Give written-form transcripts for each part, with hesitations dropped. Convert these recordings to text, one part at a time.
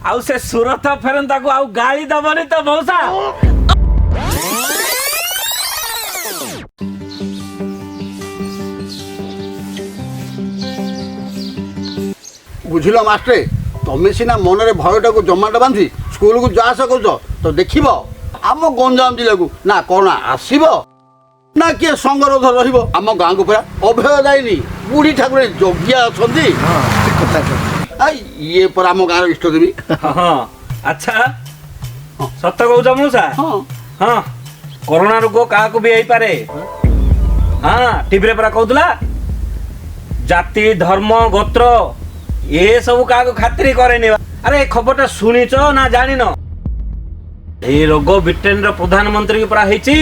ଆଉ ସେ ସୁରତ ଫେରନ୍ତାକୁ ଆଉ ଗାଳି ଦବନି ତ ମଉସା? ବୁଝିଲ ମାଷ୍ଟ୍ରେ, ତମେ ସିନା ମନରେ ଭୟଟାକୁ ଜମାଟ ବାନ୍ଧି ସ୍କୁଲକୁ ଯା ଆସ କରୁଛ, ତ ଦେଖିବ ଆମ ଗଞ୍ଜାମ ଜିଲ୍ଲାକୁ ନା କ'ଣ ଆସିବ ନା କିଏ ସଙ୍ଗରୋଧ ରହିବ। ଆମ ଗାଁକୁ ପୁରା ଅଭୟ ଦାୟିନୀ ବୁଢ଼ୀ ଠାକୁରେ ଜଗିଆ ଅଛନ୍ତି। ଇଏ ପରା ଆମ ଗାଁର ଇଷ୍ଟ ଦେବୀ। ହଁ, ଆଚ୍ଛା, ସତ କହୁଛ ମଉସା? ହଁ। ହଁ, କରୋନା ରୋଗ କାହାକୁ ବି ହେଇପାରେ। ହଁ, ଟିଭିରେ ପରା କହୁଥିଲା, ଜାତି ଧର୍ମ ଗୋତ୍ର ଏ ସବୁ କାହାକୁ ଖାତିରି କରେନି। ଆରେ, ଏ ଖବରଟା ଶୁଣିଛ ନା ଜାଣିନ? ଏଇ ରୋଗ ବ୍ରିଟେନର ପ୍ରଧାନମନ୍ତ୍ରୀଙ୍କୁ ପରା ହେଇଛି।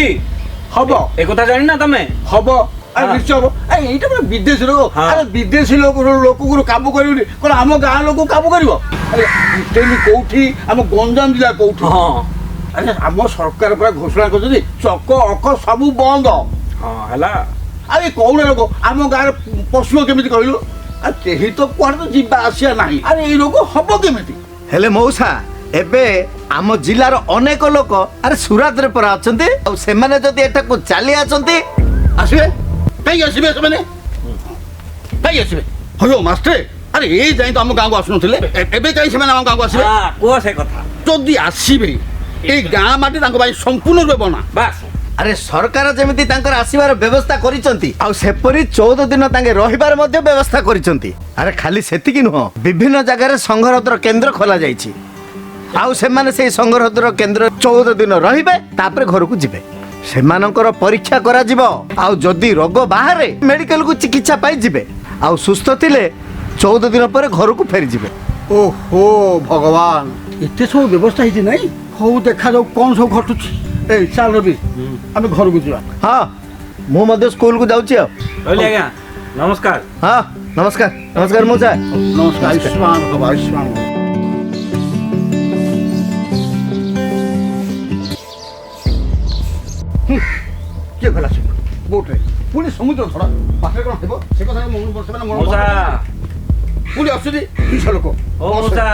ହବ। ଏ କଥା ଜାଣିନ ତମେ? ହବ, ଆରେ ନିଶ୍ଚୟ ହବ। ଆରେ, ଏଇଟା ପୁରା ବିଦେଶୀ ରୋଗ। ଆରେ, ବିଦେଶୀ ଲୋକ ଲୋକକୁ କାବୁ କରିବନି, କଣ ଆମ ଗାଁ ଲୋକକୁ କାବୁ କରିବ? ଆରେ, ବ୍ରିଟେନ କୋଉଠି, ଆମ ଗଞ୍ଜାମ ଜିଲ୍ଲା କୋଉଠି? ଆରେ, ଆମ ସରକାର ପୁରା ଘୋଷଣା କରିଛନ୍ତି ଚକ ଅଖ ସବୁ ବନ୍ଦ। ହଁ, ହେଲା। ଆରେ, କହୁନା ରୋଗ ଆମ ଗାଁରେ ପଶିବ କେମିତି କହିଲୁ? ଆଉ କେହି ତ କୁଆଡ଼େ ତ ଯିବା ଆସିବା ନାହିଁ, ଆରେ ଏଇ ରୋଗ ହବ କେମିତି? ହେଲେ ମଉସା, ଏବେ ଆମ ଜିଲ୍ଲାର ଅନେକ ଲୋକ ଆରେ ସୁରାତରେ ପରା ଅଛନ୍ତି, ଆଉ ସେମାନେ ଯଦି ଏଠାକୁ ଚାଲି ଆସନ୍ତି? ଆସିବେ କାହିଁକି? ଆସିବେ ସେମାନେ କାହିଁକି ଆସିବେ? ହଲୋ ମାଷ୍ଟ୍ରେ, ଆରେ ଏଇ ଯାଇ ତ ଆମ ଗାଁକୁ ଆସୁନଥିଲେ, ଏବେ କାହିଁ ସେମାନେ ଆମ ଗାଁକୁ ଆସିବେ? କୁହ ସେ କଥା। ଯଦି ଆସିବେ, ଏଇ ଗାଁ ମାଟି ତାଙ୍କ ପାଇଁ ସମ୍ପୂର୍ଣ୍ଣ ରୂପେ ବନା। ବାସ୍। ଆରେ, ସରକାର ଯେମିତି ତାଙ୍କର ଆସିବାର ବ୍ୟବସ୍ଥା କରିଛନ୍ତି, ଆଉ ସେପରି 14 ଦିନ ତାଙ୍କେ ରହିବାର ମଧ୍ୟ ବ୍ୟବସ୍ଥା କରିଛନ୍ତି। ଆରେ, ଖାଲି ସେତିକି ନୁହଁ, ବିଭିନ୍ନ ଜାଗାରେ ସଂଘରୋଧର କେନ୍ଦ୍ର ଖୋଲା ଯାଇଛି, ଆଉ ସେମାନେ ସେଇ ସଂଘରୋଧର କେନ୍ଦ୍ର 14 ଦିନ ରହିବେ, ତାପରେ ଘରକୁ ଯିବେ। ସେମାନଙ୍କର ପରୀକ୍ଷା କରାଯିବ, ଆଉ ଯଦି ରୋଗ ବାହାରେ ମେଡିକାଲକୁ ଚିକିତ୍ସା ପାଇଁ ଯିବେ, ଆଉ ସୁସ୍ଥ ଥିଲେ 14 ଦିନ ପରେ ଘରକୁ ଫେରିଯିବେ। ଓହୋ ଭଗବାନ, ଏତେ ସବୁ ବ୍ୟବସ୍ଥା ହେଇଛି ନାଇଁ? ହଉ, ଦେଖାଯାଉ କ'ଣ ସବୁ ଘଟୁଛି। ଏଇ ଚାଲ ରବି, ଆମେ ଘରକୁ ଯିବା। ହଁ, ମୁଁ ମଧ୍ୟ ସ୍କୁଲକୁ ଯାଉଛି। ଆଉ ରହିଲି ଆଜ୍ଞା, ନମସ୍କାର। ହଁ, ନମସ୍କାର, ନମସ୍କାର ମଉସା। ନମସ୍କାର। ଆୟୁଷ୍ମାନ ଭବ, ଆୟୁଷ୍ମାନ ଭବ। କିଏ ଗଲା ସେ ବୋଟରେ? ପୁଣି ସମୁଦ୍ର ଧଡ଼ା ପାଖରେ କ'ଣ ହେବ ସେ କଥା ସେମାନେ ମନ ମଉସା। ପୁଣି ଆସୁଛନ୍ତି 200 ଲୋକ। ଓ ମଉସା।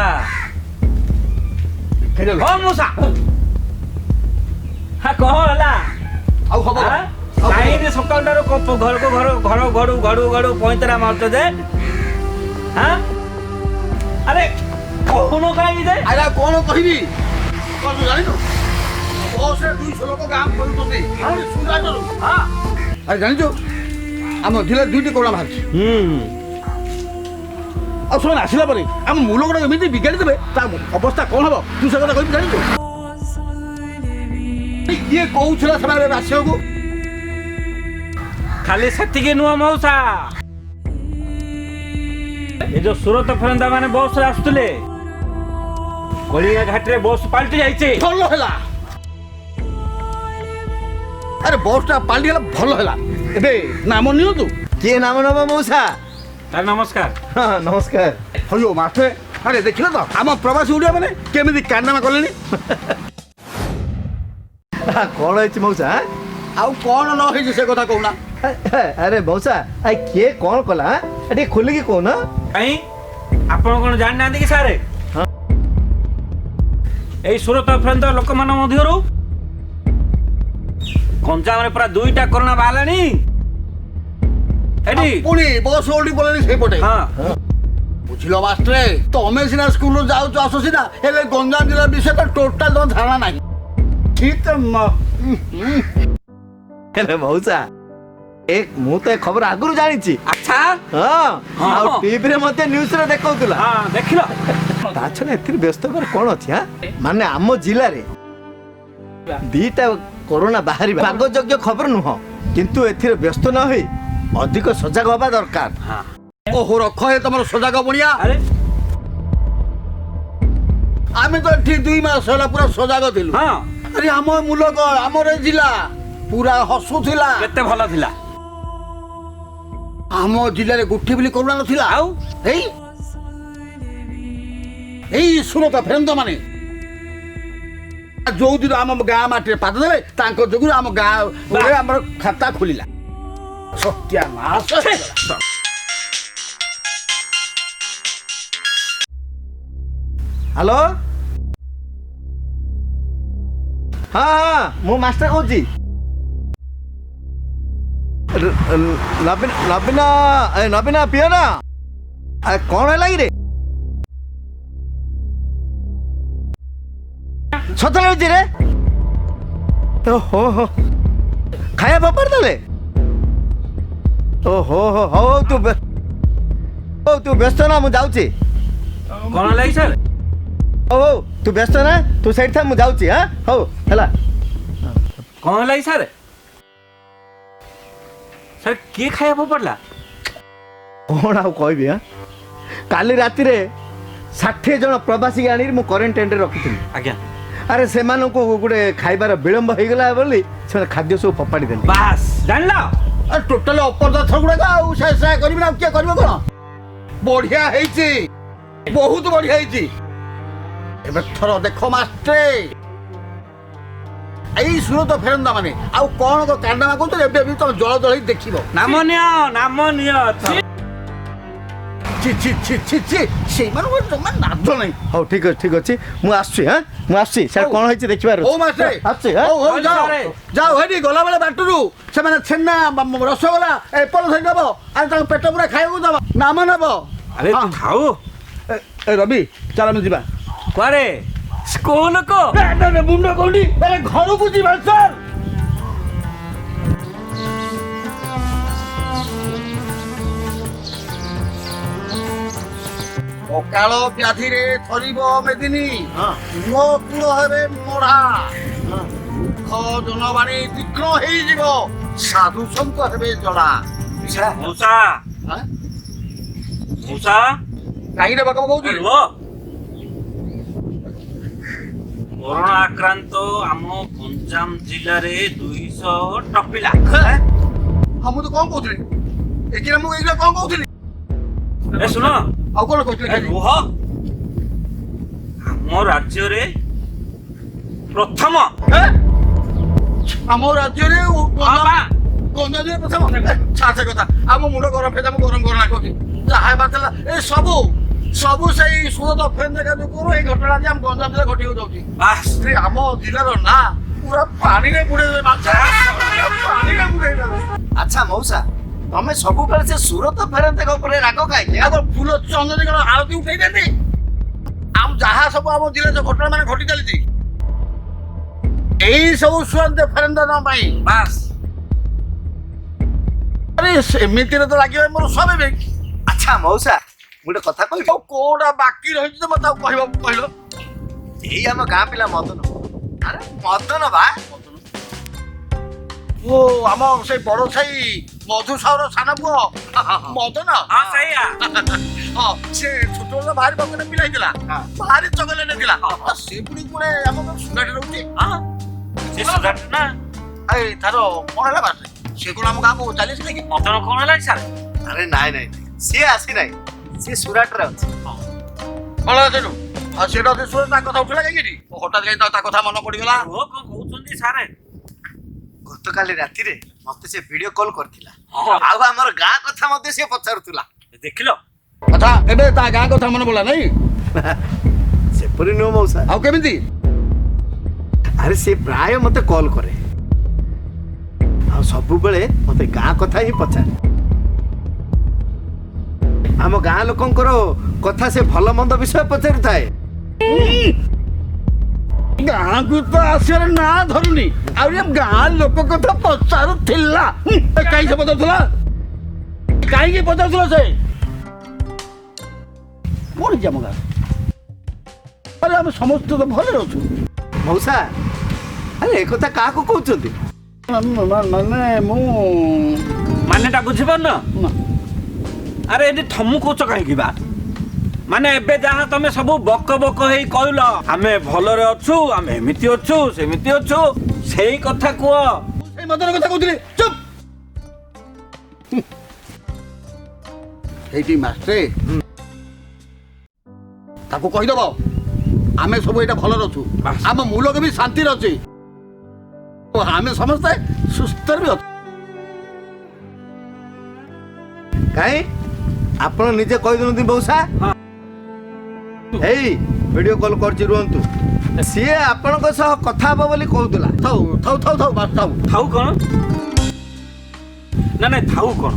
ଓ ମଉସା, ହଁ, କଣ ହେଲା? ଆଉ ହବ? କାହିଁକି ସକାଳଟାରୁ ଘରକୁ ଘର ଘର ଘଡୁ ଘଡୁ ଘଡୁ ପଇଁତରା ମାରୁଛ ଯେ? ହଁ, ଆରେ କହୁନ କାହିଁକି ଯେ? ଆରେ, କଣ କହିବି? କଣ ତୁ ଜାଣିନୁ, ବସରେ 200 ଲୋକ ଗାଁ ଫେରୁଛନ୍ତି ସୁରାଟରୁ। ଆରେ ଜାଣିଛୁ, ଆମ ଜିଲ୍ଲାରେ ଦୁଇଟି କରୋନା ବାହାରିଛି। ଆଉ ସେମାନେ ଆସିଲା ପରେ ଆମ ମୂଲକଟା ଏମିତି ବିଗାଡ଼ି ଦେବେ, ତା ଅବସ୍ଥା କଣ ହବ ତୁ ସେ କଥା କହିବି? ଜାଣିଛୁ, କିଏ କହୁଥିଲା ସେମାନେ ଏବେ ଆସିବାକୁ? ଖାଲି ସେତିକି ନୁହଁ ମଉସା, ଏ ଯୋଉ ସୁରତ ଫେରନ୍ତା ମାନେ ବସରେ ଆସୁଥିଲେ, କଳିଙ୍ଗା ଘାଟିରେ ବସ୍ ପାଲଟି ଯାଇଛି। ଭଲ ହେଲା। ଆରେ, ବସଟା ପାଲଟି ହେଲା, ଭଲ ହେଲା। ଏବେ ନାମ ନିଅନ୍ତୁ। କିଏ ନାମ ନବ ମଉସା? ସାର୍ ନମସ୍କାର। ହଁ, ନମସ୍କାର। ହଇଓ ମାଷ୍ଟ୍ରେ, ଆରେ ଦେଖିଲ ତ ଆମ ପ୍ରବାସୀ ଓଡ଼ିଆ ମାନେ କେମିତି କାରନାମା କଲେଣି? କଣ ହେଇଛି ମଉସା? ଆଉ କଣ ନ ହେଇଛି ସେ କଥା କହୁନା। ଆରେ ମଉସା, କିଏ କଣ କଲା ଟିକେ ଖୋଲିକି କହୁନ। କାଇଁ, ଆପଣ କଣ ଜାଣିନାହାନ୍ତି କି ସାର୍? ଏଇ ସୁରତ ଫେରନ୍ତା ଲୋକମାନଙ୍କ ମଧ୍ୟରୁ ଗଞ୍ଜାମରେ ପୁରା ଦୁଇଟା କରୋନା ବାହାରିଲାଣି ଏଠି। ପୁଣି ବସ୍ ଓଲଟି ପଳେଇଲି ସେଇପଟେ। ହଁ। ବୁଝିଲ ମାଷ୍ଟ୍ରେ, ତମେ ସିନା ସ୍କୁଲରୁ ଯାଉଛ ଆସ ସିନା, ହେଲେ ଗଞ୍ଜାମ ଜିଲ୍ଲା ବିଷୟରେ ତ ଟୋଟାଲ ତମ ଧାରଣା ନାହିଁ। ଠିକ ତ। ହେଲେ ମଉସା, ଏ ମୁଁ ତ ଏ ଖବର ଆଗରୁ ଜାଣିଛି। ଆଚ୍ଛା। ହଁ, ଆଉ ଟିଭିରେ ମଧ୍ୟ ନ୍ୟୁଜରେ ଦେଖାଉଥିଲା। ହଁ, ଦେଖିଲ। ତା ଛଡ଼ା ଏଥିରେ ବ୍ୟସ୍ତ ହେବାର କଣ ଅଛି? ହଁ, ମାନେ ଆମ ଜିଲ୍ଲାରେ ଦିଟା କରୋନା ବାହାରିବା ଯୋଗ୍ୟ ଖବର ନୁହଁ, କିନ୍ତୁ ଏଥିରେ ବ୍ୟସ୍ତ ନ ହୋଇ ଅଧିକ ସଜାଗ ହବା ଦରକାର। ଓହୋ, ରଖ ହେ ତମର ସଜାଗ ବଣିଆ। ଆରେ, ଆମେ ତ ଏଠି 2 ମାସ ହେଲା ପୁରା ସଜାଗ ଥିଲୁ। ଆରେ, ଆମ ମୂଲକ, ଆମର ଏ ଜିଲ୍ଲା ପୁରା ହସୁଥିଲା। କେତେ ଭଲ ଥିଲା। ଆମ ଜିଲ୍ଲାରେ ଗୋଟିଏ ବୋଲି କରୋନା ନଥିଲା। ଆଉ ଏଇ ଏଇ ସୁରତ ଫେରନ୍ତ ମାନେ ଯୋଉଦିନ ଆମ ଗାଁ ମାଟିରେ ପାଦ ଦେଲେ, ତାଙ୍କ ଯୋଗୁଁ ଆମ ଗାଁ ଆମର ଖାତା ଖୋଲିଲା, ସତ୍ୟାନାଶ ହେଇଗଲା। ହ୍ୟାଲୋ, ହଁ ହଁ, ମୁଁ ମାଷ୍ଟର କହୁଛି। ନବୀନ, ନବୀନ, ଏ ନବୀନ ପିଅନ, କ'ଣ ହେଲା କିରେ? ସତରେ ହେଉଛି ରେ? ଓହୋ ହୋ, ଖାଇବା ଫୋପାଡ଼ି ଦେଲେ? ଓହୋ ହୋ, ହଉ ହଉ, ତୁ ହଉ, ତୁ ବ୍ୟସ୍ତ ନା, ମୁଁ ଯାଉଛି। କ'ଣ ହେଲା କି ସାର୍? ହଉ ହଉ, ତୁ ବ୍ୟସ୍ତ ନା, ତୁ ସେଇଠି ଥା, ମୁଁ ଯାଉଛି। ହଁ, ହଉ ହେଲା। କ'ଣ ହେଲା କି ସାର୍? ସାର୍, କିଏ ଖାଇବା ଫୋପାଡ଼ିଲା? କ'ଣ ଆଉ କହିବି? ହଁ, କାଲି ରାତିରେ 60 ଜଣ ପ୍ରବାସୀ ଆଣିକି ମୁଁ କ୍ୱାରେଣ୍ଟାଇନ୍ରେ ରଖିଥିଲି। ଆରେ, ସେମାନଙ୍କୁ ଗୋଟେ ଖାଇବାର ବିଳମ୍ବ ହେଇଗଲା ବୋଲି ସେମାନେ ଖାଦ୍ୟ ସବୁ ଫୋପାଡ଼ି ଦେଲେ। ବାସ୍, ଜାଣିଲ? ଆରେ, ଟୋଟାଲ ଅପଦାର୍ଥ ଗୁଡ଼ାକ। ଆଉ ସେ ସେ କରିବି ନା ଆଉ କିଏ କରିବ? କ'ଣ ବଢିଆ ହେଇଛି, ବହୁତ ବଢିଆ ହେଇଛି। ଏବେ ଥର ଦେଖ ମାଷ୍ଟ୍ରେ, ଏଇ ସୁରତ ଫେରନ୍ତା ମାନେ ଆଉ କ'ଣ କାରନାମା କରୁଛନ୍ତି, ଏବେ ବି ତମେ ଜଳ ଜଳ ହେଇ ଦେଖିବ। ନାମ ନିଅ, ନାମ ନିଅ। ଛି ଛି ଛି ଛି ଛି, ସେଇମାନଙ୍କର ଜମା ନାଦ ନାହିଁ। ହଉ, ଠିକ ଅଛି, ଠିକ ଅଛି, ମୁଁ ଆସୁଛି। ହଁ, ମୁଁ ଆସୁଛି ସାର୍। ହଉ। କ'ଣ ହେଇଛି ଦେଖିବାର ହଉ ମାଷ୍ଟ୍ରେ। ଆସୁଛି। ହଁ। ହଉ ହଉ। ହଉ, ଯାଅ। ସାରେ। ଯାଅ, ହେଇଠି ଗଲାବେଳେ ବାଟରୁ ସେମାନେ ଛେନା, ରସଗୋଲା, ଏପଲ ଧରି ଦବ। ଆରେ, ତାଙ୍କ ପେଟ ପୁରା ଖାଇବାକୁ ଦବ, ନାମ ନେବ। ଆରେ। ହଁ। ଥାଉ। ଏ ରବି, ଚାଲ ଆମେ ଯିବା। କୁଆଡ଼େ? ସ୍କୁଲକୁ? ମୁଣ୍ଡ କୋଉଠି? ଆରେ, ଘରକୁ ଯିବା ସାର୍। ଅକାଳ ବ୍ୟାଧିରେ ଥରିବ ମେଦିନୀ, କୂଳ କୂଳ ହେବେ ମଢା, ମୂର୍ଖ ଜନବାଣୀ ତୀକ୍ଷ୍ଣ ହେଇଯିବ, ସାଧୁ ସନ୍ତ ହେବେ ଜଡ଼ା। ମଉସା। ଆଁ? ମଉସା। କାହିଁକି ରେ ବକ କହୁଛୁ? ରୁହ। କରୋନା ଆକ୍ରାନ୍ତ ଆମ ଗଞ୍ଜାମ ଜିଲ୍ଲାରେ 200 ଟପିଲା। ହଁ, ମୁଁ ତ କଣ କହୁଥିଲି ଏକିନା? ମୁଁ ଏଇଗୁଡ଼ା କଣ କହୁଥିଲି? ଏ ଶୁଣ। ଆଉ କଣ କହୁଥିଲି? ଏ ରୁହ। ଆମ ରାଜ୍ୟରେ ପ୍ରଥମ। ଆମ ରାଜ୍ୟରେ? ହଁ ବା। ଗଞ୍ଜାମ ଜିଲ୍ଲା ପ୍ରଥମ? ଛାଡ଼ ସେ କଥା, ଆମ ମୁଣ୍ଡ ଗରମ ଫେର, ମୁଁ ଗରମ ଗରମ ଲାଗୁଛି। ଯାହା ହେବାର ଥିଲା, ଏ ସବୁ ସବୁ ସେଇ ସୁରତ ଫେରନ୍ତା ଯୋଗୁରୁ ଏଇ ଘଟଣା ଆଜି ଆମ ଗଞ୍ଜାମ ଜିଲ୍ଲା ଘଟିବାକୁ ଯାଉଛି। ବାସ୍। ସେ ଆମ ଜିଲ୍ଲାର ନାଁ ପୁରା ପାଣିରେ ବୁଡେଇ ଦେବେ, ମାଛ ପାଣିରେ ବୁଡେଇ ଦେବେ। ଆଚ୍ଛା ମଉସା, ତମେ ସବୁବେଳେ ସେ ସୁରତ ଫେରନ୍ତାଙ୍କ ଉପରେ ରାଗ କାହିଁକି? ଆଉ କଣ ଫୁଲ ଚନ୍ଦନୀ କଣ ଆଳତି ଉଠେଇ ଦିଅନ୍ତି? ଆଉ ଯାହା ସବୁ ଆମ ଜିଲ୍ଲାରେ ଯୋଉ ଘଟଣା ମାନେ ଘଟି ଚାଲିଛି, ଏଇ ସବୁ ସୁରନ୍ତ ଫେରନ୍ତା ପାଇଁ। ବାସ୍। ଆରେ, ସେମିତିରେ ତ ଲାଗିବ ମୋର ସ୍ୱାଭାବିକ। ଆଚ୍ଛା ମଉସା, ମୁଁ ଗୋଟେ କଥା କହିବି। ଆଉ କୋଉଟା ବାକି ରହିଛି ତ ମତେ ଆଉ କହିବ କହିଲ? ଏଇ ଆମ ଗାଁ ପିଲା ମଦନ, ଆରେ ମଦନ ବା। ଓ, ଆମ ସେଇ ବଡ ସାହି ମଧୁ ସାହୁର ସାନ ପୁଅ ମଦନ? ହଁ, ସେଇଆ। ହଁ, ସେ ଛୋଟବେଳ ଭାରି ବକଟେ ପିଲା ହେଇଥିଲା। ଭାରି ଚଗଲା ଥିଲା। ଆଉ ସେ ପୁଣି କୁଆଡେ ଆମ ସୁରାଟରେ ରହୁଛି। ହଁ, ସେ ସୁରାଟ ନା? ଏଇ ତାର କଣ ହେଲା ବାଟରେ? ସେ କଣ ଆମ ଗାଁକୁ ଚାଲି ଆସିଲେ କି? ମଦନ କଣ ହେଲା କି ସାର୍? ଆରେ ନାଇଁ ନାଇଁ ନାଇଁ, ସିଏ ଆସିନାହିଁ, ସିଏ ସୁରାଟରେ ଅଛି। କଣ ହେଲା ସେଠୁ? ଆଉ ସେଟା ଅଛି ସୁରଟ, ତା କଥା ଉଠିଲା କାହିଁକି ଏଠି? ହଠାତ୍ କାହିଁ ତା କଥା ମନେ ପଡିଗଲା? ରୁହ, କଣ କହୁଛନ୍ତି ସାର୍? ଗତକାଲି ରାତିରେ ମତେ ସେ ଭିଡିଓ କଲ୍ କରିଥିଲା। ହଁ। ଆଉ ଆମର ଗାଁ କଥା ମଧ୍ୟ ସେ ପଚାରୁଥିଲା। ଦେଖିଲ? କଥା ଏବେ ତା ଗାଁ କଥା ମନେ ପଡିଲା ନାଇଁ? ସେପରି ନୁହଁ ମଉସା। ଆଉ କେମିତି? ଆରେ, ସେ ପ୍ରାୟ ମତେ କଲ୍ କରେ ଆଉ ସବୁବେଳେ ମତେ ଗାଁ କଥା ହିଁ ପଚାରେ। ଆମ ଗାଁ ଲୋକଙ୍କର କଥା ସେ ଭଲ ମନ୍ଦ ବିଷୟ ପଚାରୁଥାଏ। ଗାଁକୁ ତ ଆସିବାର ନାଁ ଧରୁନି, ଆଉ ଏ ଗାଁ ଲୋକ କଥା ପଚାରୁଥିଲା। କାହିଁକି ସେ ପଚାରୁଥିଲା? କାହିଁକି ପଚାରୁଥିଲା ସେ? କଣ ହେଇଛି ଆମ ଗାଁ? ଆରେ, ଆମେ ସମସ୍ତେ ତ ଭଲରେ ଅଛୁ। ମଉସା, ଆରେ ଏ କଥା କାହାକୁ କହୁଛନ୍ତି? ମାନେ ମୁଁ ମାନେଟା ବୁଝିପାରୁନ? ନା। ଆରେ, ଏଠି ଥମୁକଉଛ କାହିଁକି ବା? ମାନେ ଏବେ ଯାହା ତମେ ସବୁ ବକ ବକ ହେଇ କହିଲ, ଆମେ ଭଲରେ ଅଛୁ, ଆମେ ଏମିତି ଅଛୁ, ସେମିତି ଅଛୁ, ସେଇ କଥା କୁହ। ସେଇ ମଦନ କଥା କହୁଥିଲି। ଚୁପ୍। ହେଇଟି ମାଷ୍ଟ୍ରେ, ତାକୁ କହିଦବ ଆମେ ସବୁ ଏଇଟା ଭଲରେ ଅଛୁ। ବାସ୍। ଆମ ମୂଲକ ବି ଶାନ୍ତିରେ ଅଛି ଓ ଆମେ ସମସ୍ତେ ସୁସ୍ଥରେ ବି ଅଛୁ। କାହିଁ ଆପଣ ନିଜେ କହିଦେଉଛନ୍ତି ମଉସା? ହଁ। ଏଇ ଭିଡ଼ିଓ କଲ୍ କରୁଛି, ରୁହନ୍ତୁ। ସିଏ ଆପଣଙ୍କ ସହ କଥା ହବ ବୋଲି କହୁଥିଲା। ଥାଉ ଥାଉ ଥାଉ ଥାଉ, ବାସ୍ ଥାଉ। ଥାଉ କ'ଣ? ନା ନାଇଁ, ଥାଉ କ'ଣ?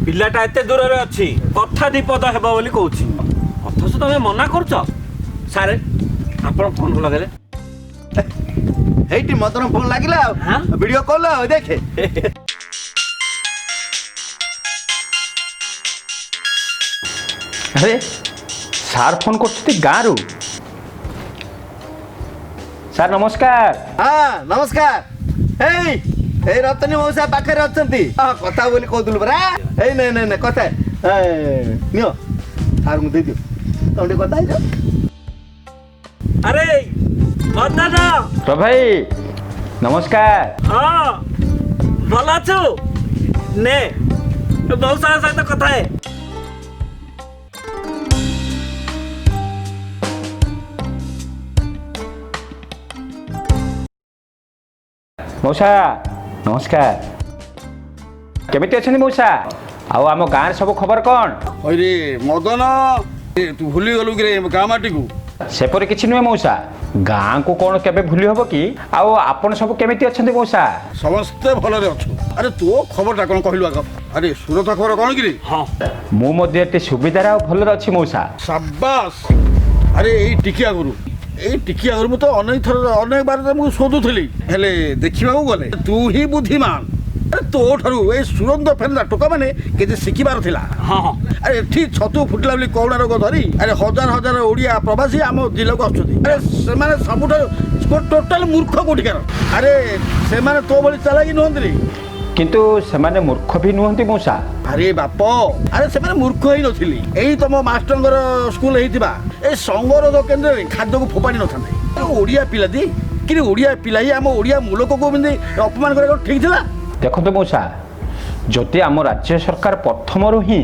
ପିଲାଟା ଏତେ ଦୂରରେ ଅଛି, କଥା ଦିପଦ ହେବ ବୋଲି କହୁଛି, ଅଥଚ ତମେ ମନା କରୁଛ। ସାରେ, ଆପଣ ଫୋନ ଲଗେଇଲେ। ଏଇଠି ମଦନ ଫୋନ ଲାଗିଲା ଆଉ। ହଁ? ଭିଡ଼ିଓ କଲ୍ ଆଉ ଦେଖେ। ଆରେ, ସାର୍ ଫୋନ୍ କରୁଛନ୍ତି ଗାଁରୁ। ସାର୍ ନମସ୍କାର। ହଁ, ନମସ୍କାର। ଏଇ ଏଇ ରତନୀ ମଉସା ପାଖରେ ଅଛନ୍ତି। ହଁ, କଥା ବୋଲି କହୁଥିଲୁ ପରା। ଏଇ ନେ ନେ ନେ, କଥା ନିଅ, ସାର୍ଙ୍କୁ ଦେଇଦିଅ। ତମେ ଟିକେ କଥା ହେଇଯାଅ। ଆରେ ମଦନ। ତ ଭାଇ ନମସ୍କାର। ହଁ, ଭଲ ଅଛୁ? ନେ, ମଉସା ସହିତ କଥା ହେ। ମଉସା ନମସ୍କାର। କେମିତି ଅଛନ୍ତି ମଉସା? ଆଉ ଆମ ଗାଁରେ ସବୁ ଖବର କ'ଣ? ହଇରେ ମଦନ, ଏ, ତୁ ଭୁଲିଗଲୁ କିରେ ଗାଁ ମାଟିକୁ? ସେପରି କିଛି ନୁହେଁ ମଉସା। ଗାଁକୁ କ'ଣ କେବେ ଭୁଲି ହବ କି? ଆଉ ଆପଣ ସବୁ କେମିତି ଅଛନ୍ତି ମଉସା? ସମସ୍ତେ ଭଲରେ ଅଛୁ। ଆରେ, ତୋ ଖବରଟା କ'ଣ କହିଲୁ ଆଗ? ଆରେ, ସୁରତ ଖବର କ'ଣ କିରେ? ହଁ। ମୁଁ ମଧ୍ୟ ଏତେ ସୁବିଧାରେ ଆଉ ଭଲରେ ଅଛି ମଉସା। ସାବାସ। ଆରେ, ଏଇ ଟିକି ଆଗରୁ ମୁଁ ତ ଅନେକ ଥର, ଅନେକ ବାର ତ ମୁଁ ଶୋଧୁଥିଲି। ହେଲେ ଦେଖିବାକୁ ଗଲେ ତୁ ହିଁ ବୁଦ୍ଧିମାନ। ଆରେ, ତୋ ଠାରୁ ଏଇ ସୁରନ୍ତ ଫେରିଲା ଟୋକାମାନେ କିଛି ଶିଖିବାର ଥିଲା। ହଁ ହଁ ଆରେ, ଏଠି ଛତୁ ଫୁଟିଲା ବୋଲି କରୁଣା ରୋଗ ଧରି ଆରେ ହଜାର ହଜାର ଓଡ଼ିଆ ପ୍ରବାସୀ ଆମ ଜିଲ୍ଲାକୁ ଆସୁଛନ୍ତି। ଆରେ, ସେମାନେ ସବୁଠାରୁ ଟୋଟାଲ ମୂର୍ଖ କୋଠିକାର। ଆରେ, ସେମାନେ ତୋ ଭଳି ଚାଲାକି ନୁହନ୍ତି। କିନ୍ତୁ ସେମାନେ ମୂର୍ଖ ବି ନୁହନ୍ତି ମଉସା। ଆରେ ବାପ, ଆରେ ସେମାନେ ମୂର୍ଖ ହେଇ ନଥିଲେ, ଏଇ ତମ ମାଷ୍ଟରଙ୍କର ସ୍କୁଲ ହେଇଥିବା ଏ ସଙ୍ଗରୋଧ କେନ୍ଦ୍ରରେ ଖାଦ୍ୟକୁ ଫୋପାଡ଼ି ନଥାନ୍ତେ। ଏ ଓଡ଼ିଆ ପିଲା ଦି କିନ୍ତୁ ଓଡ଼ିଆ ପିଲା ହିଁ ଆମ ଓଡ଼ିଆ ମୂଲକକୁ ଏମିତି ଅପମାନ କରିବା କଣ ଠିକ ଥିଲା? ଦେଖନ୍ତୁ ମଉସା, ଯଦି ଆମ ରାଜ୍ୟ ସରକାର ପ୍ରଥମରୁ ହିଁ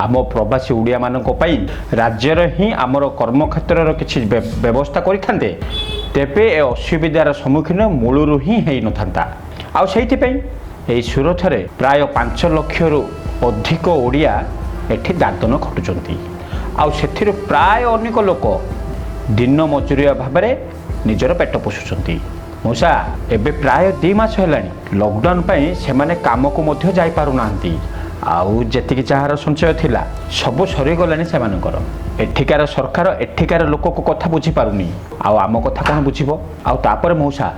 ଆମ ପ୍ରବାସୀ ଓଡ଼ିଆମାନଙ୍କ ପାଇଁ ରାଜ୍ୟରେ ହିଁ ଆମର କର୍ମକ୍ଷେତ୍ରର କିଛି ବ୍ୟବସ୍ଥା କରିଥାନ୍ତେ, ତେବେ ଏ ଅସୁବିଧାର ସମ୍ମୁଖୀନ ମୂଳରୁ ହିଁ ହେଇନଥାନ୍ତା। ଆଉ ସେଇଥିପାଇଁ ଏଇ ସୁରଥରେ ପ୍ରାୟ 5 ଲକ୍ଷରୁ ଅଧିକ ଓଡ଼ିଆ ଏଠି ଦାଦନ ଖଟୁଛନ୍ତି। ଆଉ ସେଥିରୁ ପ୍ରାୟ ଅନେକ ଲୋକ ଦିନ ମଜୁରିଆ ଭାବରେ ନିଜର ପେଟ ପୋଷୁଛନ୍ତି। ମଉସା, ଏବେ ପ୍ରାୟ 2 ମାସ ହେଲାଣି ଲକଡାଉନ ପାଇଁ ସେମାନେ କାମକୁ ମଧ୍ୟ ଯାଇପାରୁନାହାନ୍ତି। ଆଉ ଯେତିକି ଯାହାର ସଞ୍ଚୟ ଥିଲା, ସବୁ ସରିଗଲାଣି ସେମାନଙ୍କର। ଏଠିକାର ସରକାର ଏଠିକାର ଲୋକଙ୍କ କଥା ବୁଝିପାରୁନି, ଆଉ ଆମ କଥା କ'ଣ ବୁଝିବ? ଆଉ ତାପରେ ମଉସା,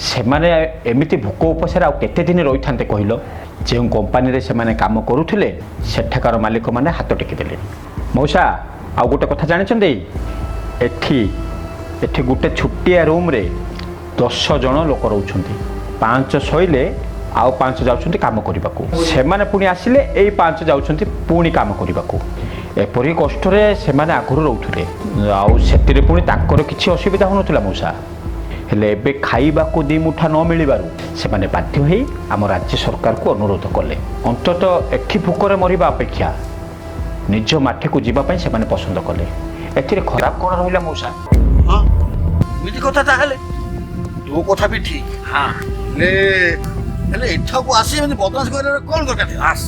ସେମାନେ ଏମିତି ଭୋକ ଉପାସରେ ଆଉ କେତେ ଦିନ ରହିଥାନ୍ତେ କହିଲ? ଯେଉଁ କମ୍ପାନୀରେ ସେମାନେ କାମ କରୁଥିଲେ, ସେଠାକାର ମାଲିକମାନେ ହାତ ଟେକିଦେଲେ। ମଉସା, ଆଉ ଗୋଟେ କଥା ଜାଣିଛନ୍ତି? ଏଠି ଗୋଟେ ଛୋଟିଆ ରୁମ୍ରେ 10 ଜଣ ଲୋକ ରହୁଛନ୍ତି। ପାଞ୍ଚ ଶୋଇଲେ ଆଉ ପାଞ୍ଚ ଯାଉଛନ୍ତି କାମ କରିବାକୁ। ସେମାନେ ପୁଣି ଆସିଲେ ଏଇ ପାଞ୍ଚ ଯାଉଛନ୍ତି ପୁଣି କାମ କରିବାକୁ। ଏପରି କଷ୍ଟରେ ସେମାନେ ଆଗରୁ ରହୁଥିଲେ, ଆଉ ସେଥିରେ ପୁଣି ତାଙ୍କର କିଛି ଅସୁବିଧା ହେଉନଥିଲା ମଉସା। ହେଲେ ଏବେ ଖାଇବାକୁ ଦି ମୁଠା ନ ମିଳିବାରୁ ସେମାନେ ବାଧ୍ୟ ହେଇ ଆମ ରାଜ୍ୟ ସରକାରକୁ ଅନୁରୋଧ କଲେ। ଅନ୍ତତଃ ଏଠି ଭୋକରେ ମରିବା ଅପେକ୍ଷା ନିଜ ମାଟିକୁ ଯିବା ପାଇଁ ସେମାନେ ପସନ୍ଦ କଲେ। ଏଥିରେ ଖରାପ କ'ଣ ରହିଲା ମଉସା? ହଁ, ଏମିତି କଥା ତାହେଲେ। ତୋ କଥା ବି ଠିକ। ହେଲେ ହେଲେ ଏଠାକୁ ଆସି ଏମିତି ବଦମାସ କରିବାର କ'ଣ ଦରକାର ଥିଲା? ଆସ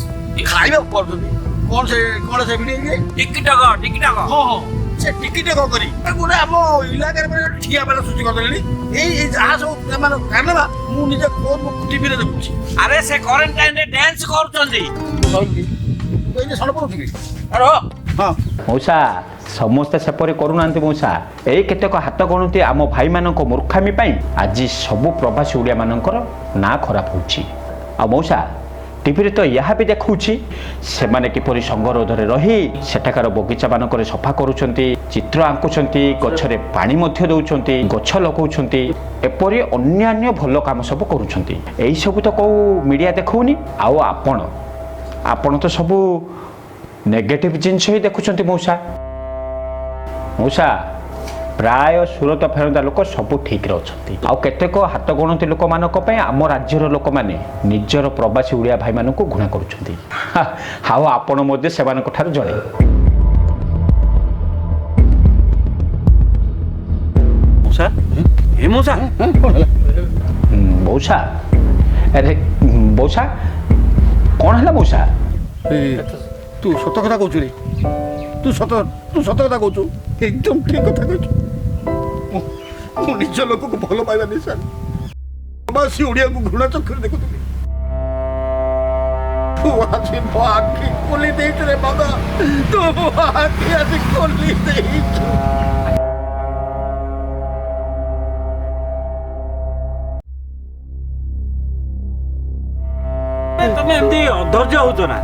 ଖାଇବାକୁ କରୁଛନ୍ତି କ'ଣ ସେ ଭିଡ଼ିଓ? ଟିକିଟକ ଟିକିଟକ। ହଁ, ସେ ଟିକିଟକ କରି ଏ ଗୋଟେ ଆମ ଇଲାକାରେ ମାନେ ଗୋଟେ ଠିଆ ପାଲା ସୃଷ୍ଟି କରିଦେଲେଣି। ଏଇ ଯାହା ସବୁ ଏମାନଙ୍କ କାରନାମା, ମୁଁ ନିଜେ ଖୋଦ୍ ଟିଭିରେ ଦେଖୁଛି। ଆରେ, ସେ କ୍ୱାରେଣ୍ଟାଇନରେ ଡ୍ୟାନ୍ସ କରୁଛନ୍ତି। ତୁ କହିଲୁ କି? ତୁ ଏଇ ଯେ ସଣ୍ଡ ପଡୁଛୁ କି? ଆରେ। ହଁ। ମଉସା, ସମସ୍ତେ ସେପରି କରୁନାହାନ୍ତି ମଉସା। ଏଇ କେତେକ ହାତ ଗଣତି ଆମ ଭାଇମାନଙ୍କ ମୂର୍ଖାମି ପାଇଁ ଆଜି ସବୁ ପ୍ରବାସୀ ଓଡ଼ିଆମାନଙ୍କର ନାଁ ଖରାପ ହେଉଛି। ଆଉ ମଉସା, ଟିଭିରେ ତ ଏହା ବି ଦେଖାଉଛି, ସେମାନେ କିପରି ସଙ୍ଗରୋଧରେ ରହି ସେଠାକାର ବଗିଚା ମାନଙ୍କରେ ସଫା କରୁଛନ୍ତି, ଚିତ୍ର ଆଙ୍କୁଛନ୍ତି, ଗଛରେ ପାଣି ମଧ୍ୟ ଦେଉଛନ୍ତି, ଗଛ ଲଗାଉଛନ୍ତି, ଏପରି ଅନ୍ୟାନ୍ୟ ଭଲ କାମ ସବୁ କରୁଛନ୍ତି। ଏଇସବୁ ତ କେଉଁ ମିଡ଼ିଆ ଦେଖାଉନି। ଆଉ ଆପଣ ତ ସବୁ ନେଗେଟିଭ୍ ଜିନିଷ ହିଁ ଦେଖୁଛନ୍ତି ମଉସା। ମଉସା, ପ୍ରାୟ ସୁରତ ଫେରନ୍ତା ଲୋକ ସବୁ ଠିକ୍ରେ ଅଛନ୍ତି। ଆଉ କେତେକ ହାତ ଗଣତି ଲୋକମାନଙ୍କ ପାଇଁ ଆମ ରାଜ୍ୟର ଲୋକମାନେ ନିଜର ପ୍ରବାସୀ ଓଡ଼ିଆ ଭାଇମାନଙ୍କୁ ଘୃଣା କରୁଛନ୍ତି। ଆଉ ଆପଣ ମଧ୍ୟ ସେମାନଙ୍କ ଠାରୁ ଜଣେ। ମଉସା, ଏ ମଉସା। କ'ଣ ହେଲା? ମଉସା, ଆରେ ମଉସା, କ'ଣ ହେଲା ମଉସା? ଏ, ତୁ ସତ କଥା କହୁଛୁ ରେ? ତୁ ସତ, ତୁ ସତ କଥା କହୁଛୁ, ଏକଦମ ଠିକ କଥା କହୁଛୁ। ମୁଁ ନିଜ ଲୋକକୁ ଭଲ ପାଇବା ନିଶା ପ୍ରବାସୀ ଓଡ଼ିଆକୁ ଘୃଣା ଚକ୍ଷୁରେ ଦେଖୁଥିଲି। ତୁ ଆଜି ମୋ ଆଖି ଖୋଲି ଦେଇଛୁ ରେ ବାବା, ତୁ ମୋ ଆଖି ଆଜି ଖୋଲି ଦେଇଛୁ। ତମେ ଏମିତି ଅଧୈର୍ଯ୍ୟ ହଉଛ ନା?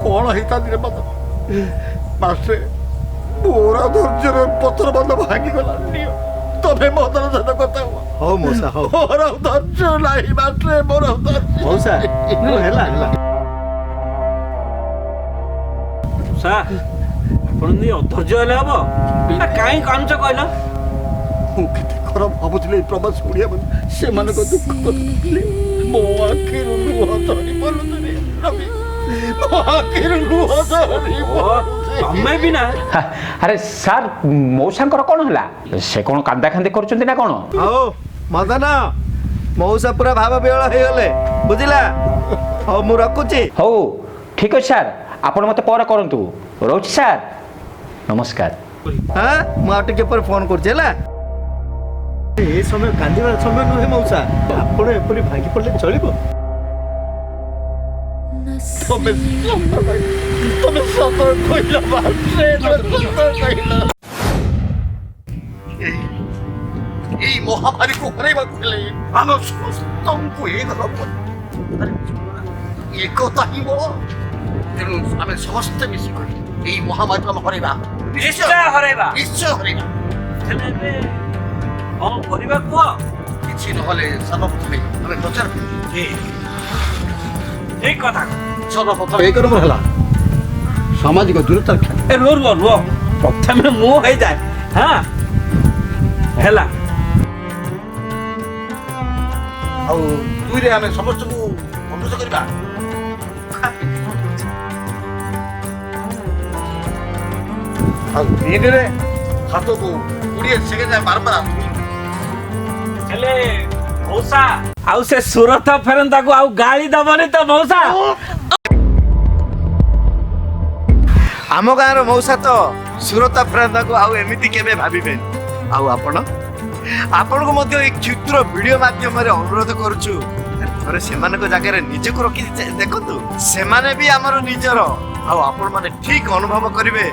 କଣ ହେଇଥାନ୍ତି ରେ ବାବା ମାଷ୍ଟ୍ରେ, ମୋର ଧୈର୍ଯ୍ୟର ପଥର ବନ୍ଧ ଭାଙ୍ଗିଗଲା। ତମେ ମଦନ ସହିତ କଥା ହୁଅ। ହଉ ମଉସା, ହଉ। ମୋର ଧୈର୍ଯ୍ୟ ନାହିଁ ମାଷ୍ଟ୍ରେ, ମୋର ଧୈର୍ଯ୍ୟ। ମଉସା, ହେଲା ହେଲା। ମଉସା, ଆପଣ ଏମିତି ଅଧୈର୍ଯ୍ୟ ହେଲେ ହବ? କାହିଁ କାନ୍ଦୁଛ କହିଲ? ମୁଁ କେତେ ଖରାପ ଭାବୁଥିଲି ଏଇ ପ୍ରବାସୀ ଓଡ଼ିଆ ମାନେ, ସେମାନଙ୍କ ଦୁଃଖ କଥା ଭାବିଲେ ମୋ ଆଖିରୁ ଲୁହ ଝରି ପଡୁଛି ରବି, ମୋ ଆଖିରୁ ଲୁହ ଝରି। ତମେ ବି ନା। ଆରେ ସାର୍, ମଉସାଙ୍କର କ'ଣ ହେଲା? ସେ କ'ଣ କାନ୍ଦା କାନ୍ଦି କରୁଛନ୍ତି ନା କ'ଣ? ହଉ ମଦନ, ମଉସା ପୁରା ଭାବ ବିହଳ ହେଇଗଲେ ବୁଝିଲା। ହଉ ମୁଁ ରଖୁଛି। ହଉ ଠିକ ଅଛି ସାର୍, ଆପଣ ମୋତେ ପରେ କରନ୍ତୁ। ରହୁଛି ସାର୍, ନମସ୍କାର। ହଁ, ମୁଁ ଆଉ ଟିକେ ପରେ ଫୋନ କରୁଛି। ହେଲା, ଏ ସମୟ କାନ୍ଦିବାର ସମୟ ନୁହେଁ ମଉସା। ଆପଣ ଏପରି ଭାଙ୍ଗି ପଡ଼ିଲେ ଚଳିବ? ତମେ ତମେ ସତ କହିଲ ମାଷ୍ଟ୍ରେ, ସତ କହିଲ। ଏଇ ମହାମାରୀକୁ ହରାଇବାକୁ ହେଲେ ଆମ ସମସ୍ତଙ୍କୁ ଏକ ଏକତା ହିଁ ବଳ। ତେଣୁ ଆମେ ସମସ୍ତେ ମିଶିକରି ଏଇ ମହାମାରୀକୁ ଆମେ ହରାଇବା। ନିଶ୍ଚୟ ହରାଇବା, ନିଶ୍ଚୟ ହରାଇବା। ହେଲେ ଏବେ କଣ କରିବା କୁହ? କିଛି ନହେଲେ ସର୍ବପ୍ରଥମେ ଆମେ ପ୍ରଚାର କରିବା। ଠିକ କଥା। ସର୍ବପ୍ରଥମେ ଏକ ନମ୍ବର ହେଲା ସାମାଜିକ ଦୂରତା ରକ୍ଷା। ଏ ରୁହ ରୁହ ରୁହ, ପ୍ରଥମେ ମୁଁ ହେଇଯାଏ। ହଁ ହେଲା। ଆଉ ଦୁଇରେ ଆମେ ସମସ୍ତଙ୍କୁ ଅନୁରୋଧ କରିବା, ଆଉ ତିନିରେ ହାତକୁ 20 ସେକେଣ୍ଡ ଯାଏ ବାରମ୍ବାର। ହେଲେ ମଉସା, ଆଉ ସେ ସୁରତ ଫେରନ୍ତାକୁ ଆଉ ଗାଳି ଦବନି ତ ମଉସା? ଆମ ଗାଁର ମଉସା ତ ସୁରତା ଫେରନ୍ତାକୁ ଆଉ ଏମିତି କେବେ ଭାବିବେନି। ଆଉ ଆପଣ, ଆପଣଙ୍କୁ ମଧ୍ୟ ଏଇ କ୍ଷୁଦ୍ର ଭିଡିଓ ମାଧ୍ୟମରେ ଅନୁରୋଧ କରୁଛୁ, ଥରେ ସେମାନଙ୍କ ଜାଗାରେ ନିଜକୁ ରଖି ଦେଖନ୍ତୁ। ସେମାନେ ବି ଆମର ନିଜର, ଆଉ ଆପଣମାନେ ଠିକ ଅନୁଭବ କରିବେ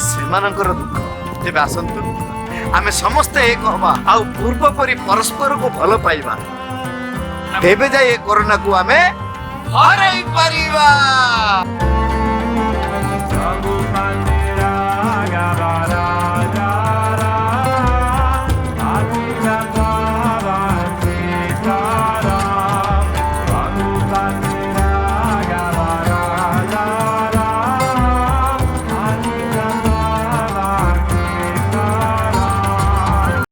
ସେମାନଙ୍କର ଦୁଃଖ। ତେବେ ଆସନ୍ତୁ ଆମେ ସମସ୍ତେ ଏକ ହବା ଆଉ ପୂର୍ବ ପରି ପରସ୍ପରକୁ ଭଲ ପାଇବା। ତେବେ ଯାଇ ଏ କରୋନାକୁ ଆମେ ହରାଇ ପାରିବା।